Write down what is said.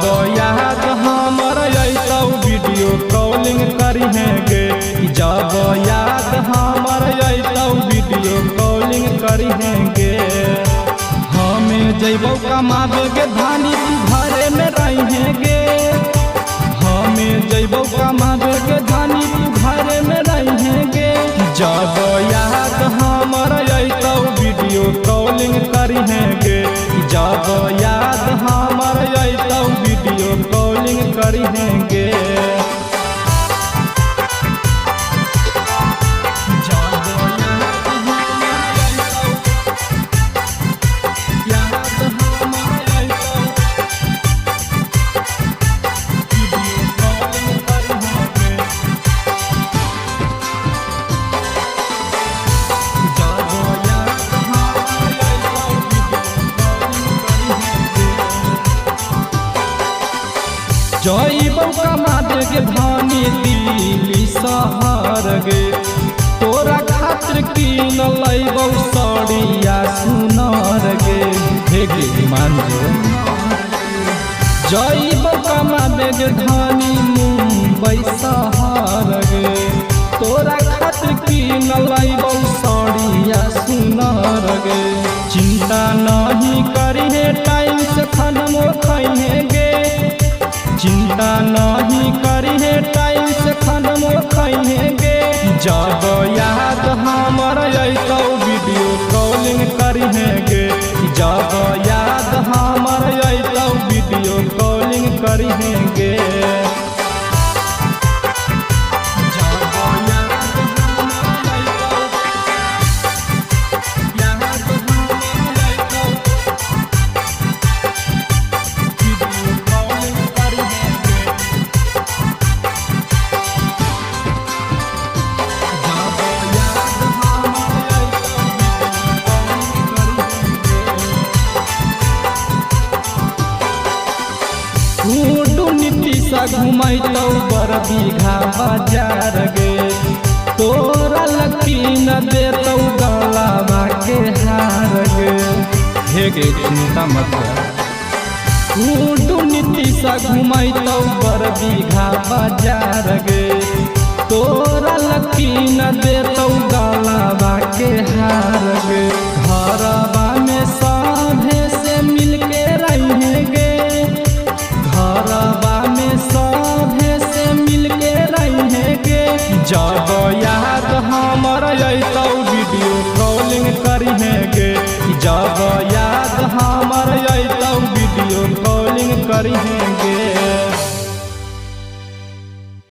याद हमर अइतौ video calling करिहे गे। जब याद हमर अइतौ वीडियो कॉलिंग करिहे गे। हमें जइबौ कमाबे गे धानी तू घरे में रहिहे गे। हमें जइबौ कमाबे गे धानी तू घरे में रहिहे गे। जब याद हमर अइतौ वीडियो कॉलिंग करिहे गे। जब याद हमर अइतौ वीडियो कॉलिंग करिहे गे। जइबौ कमाबे गे धानी दिल्ली शहर गे। तोरा खातिर कीन लैबौ सड़िया सुनर गे। हे गे मान जो। जइबौ कमाबे गे धानी मुंबई शहर गे। तोरा खातिर कीन लैबौ सड़िया सुनर गे। चिंता नहीं करिहे टाइम से खानमो खइहे गे। चिंता नहीं करिहे टाइम से खानमो खइहे गे। जब याद हमर अइतौ वीडियो कॉलिंग करिहे गे। जब याद हमर अइतौ वीडियो कॉलिंग करिहे गे। घुमैतौ बर बीघा बाजार गे। तोरा लकीन देतौ गलाबा के हार गे। हे गे चिंता मत कर। नीतीशा घुमैतौ बर बीघा बाजार गे। तोरा लकीन देतौ गलाबा के हार गे। घरबा में सभे से मिलके रहिहे गे। घरबा में सभे से मिलके रहिहे गे। जब याद हमर अइतौ वीडियो कॉलिंग करिहे गे। जब याद हमर अइतौ वीडियो कॉलिंग करिहे।